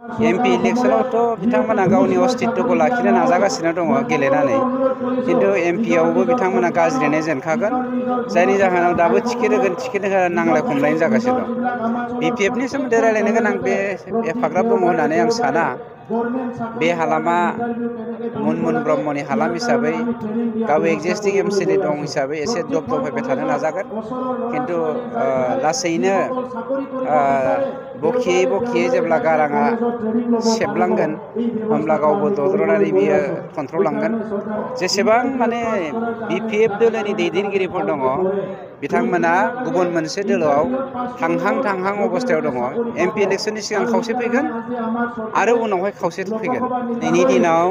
MP इलेक्शनावथ' बिथांमोना गावनि अस्तित्वखौ लाखिनो नाजागासिनो दङ गेलेनानै, खिन्थु एमपिआवबो बिथांमोना गाज्रियैनो जेनखागोन, जायनि जाहोनाव दाबो टिकेट होगोन नांलाय खमलाय जागासिनो दं। बिपिएफनि सोमोन्दै रायलायनो गोनां बे एफाग्राब दङ होननानै आं साना। बे हालामा मुनमुन ब्रह्मनि हालाम हिसाबै गाव एक्जिस्टिं एमसिएलए दं हिसाबै एसे दबदबायबाय थानो नाजागोन, खिन्थु लासैनो बखियै जेब्ला गाराङा सेबलांगोन होमब्ला गावबो दद्रनानै बियो कन्ट्रल लांगोन। जेसेबां माने बिपिएफ दोलोनि दैदेनगिरिफोर दङ बिथांमोना गुबुन मोनसे दोलोआव थांहां अबस्थायाव दङ। एमपि इलेक्शननि सिगां खावसे फैगोन आरो उनावहाय खावसे फैगोन। दिनैनि दिनाव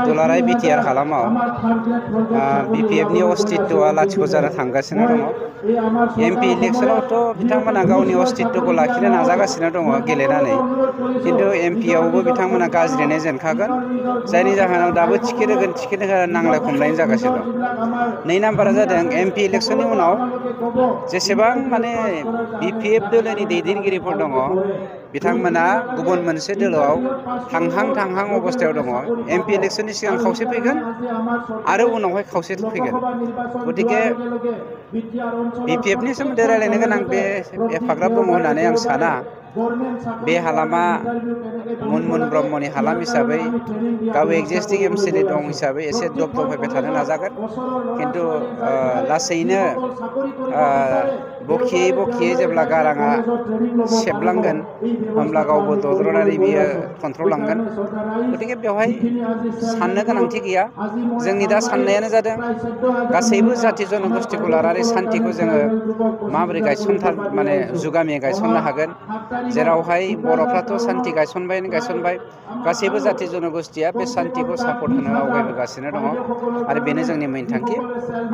दुलाराय बिटिआर हालामाव बिपिएफनि अस्तित्वआ लाथिख' जानो थांगासिनो दङ। एमपि इलेक्शनावथ' बिथांमोना गावनि अस्तित्वखौ लाखिनो नाजागासिनो दङ गेलेनानै, खिन्थु एमपिआवबो बिथांमोना गाज्रियैनो जेनखागोन, जायनि जाहोनाव दाबो टिकेट होगोन नांलाय खमलाय जागासिनो दं। 2 नाम्बारा जादों एमपि इलेक्शननि उनाव जेसेबां माने बिपिएफ दोलोनि दैदेनगिरिफोर दङ बिथांमोना गुबुन मोनसे दोलोआव थांहां अबस्थायाव दङ। एमपि इलेक्शननि सिगां खावसे फैगोन आरो उनावहाय खावसे फैगोन। गतिके बिपिएफनि सोमोन्दै रायलायनो गोनां बे एफाग्राब दङ होननानै आं साना। बे हालामा मुनमुन ब्रह्मनि हालाम हिसाबै गाव एक्जिस्टिं एमसिएलए दं हिसाबै एसे दबदबायबाय थानो नाजागोन, खिन्थु लासैनो बखियै जेब्ला गाराङा सेबलांगोन होमब्ला गावबो दद्रनानै बियो कन्ट्रल लांगोन। गतिके बेवहाय साननो गोनांथि गैया। जोंनि दा साननायानो जादों गासैबो जाथि जनगोष्ठीखौ लानानै सान्थिखौ जोङो माबोरै जुगामियै गायसननो हागोन, जेरावहाय बर'फ्राथ' सान्थि गायसनबाय, गासैबो जाथि जनगोष्ठीया बे सान्थिखौ सापर्ट होनो आवगायबोगासिनो दङ आरो बेनो जोंनि मेइन थांखि।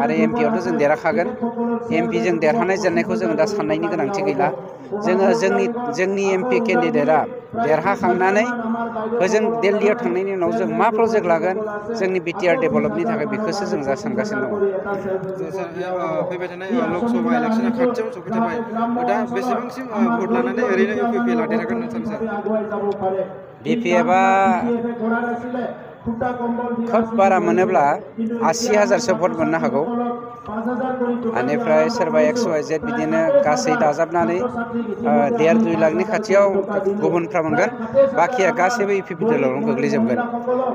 आरो एमपिआवथ' जों देरहाखागोन। एमपि जों देरहानाय जेननायखौ जोङो दा साननायनि गोनांथि गैला। जोङो जोंनि एमपि केन्डिडेटआ देरहाखांनानै होजों दिल्लीयाव थांनायनि उनाव जों मा प्रजेक्ट लागोन जोंनि बिटिआर डेभेलपनि थाखाय, बेखौसो जों दा सानगासिनो दङ। फैबाय थानाय लकसभा इलेक्शना खाथियावनो सफैथारबाय, दा बेसेबांसिम भट लानानै ओरैनो इउपिपिएलआ देरहागोन होनना सानो? बिपिएफआ खोब बारा मोनोब्ला 80,000सो भट मोननो हागौ। बेनिफ्राय सोरबा XYZ बिदिनो गासै दाजाबनानै 1.5-2 लाखनि खाथियाव गुबुनफ्रा मोनगोन। बाखिया गासैबो इउपिपि दोलोआवनो गोग्लैजोबगोन।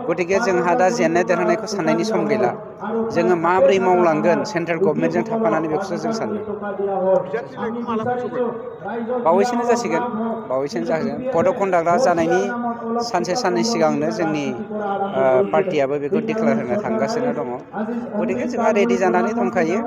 गतिके जोंहा दा जेननाय देरहानायखौ साननायनि सम गैला। जोङो माबोरै मावलांगोन सेन्ट्रेल गभर्नमेन्टजों थाफानानै बेखौसो जों सानदों। बावैसोनो जासिगोन। कड अफ कन्डाक्टआ जानायनि सानसे साननै सिगांनो जोंनि पार्टियाबो बेखौ डिक्लेयार होनो थांगासिनो दङ। गतिके जोंहा रेडि जानानै दंखायो।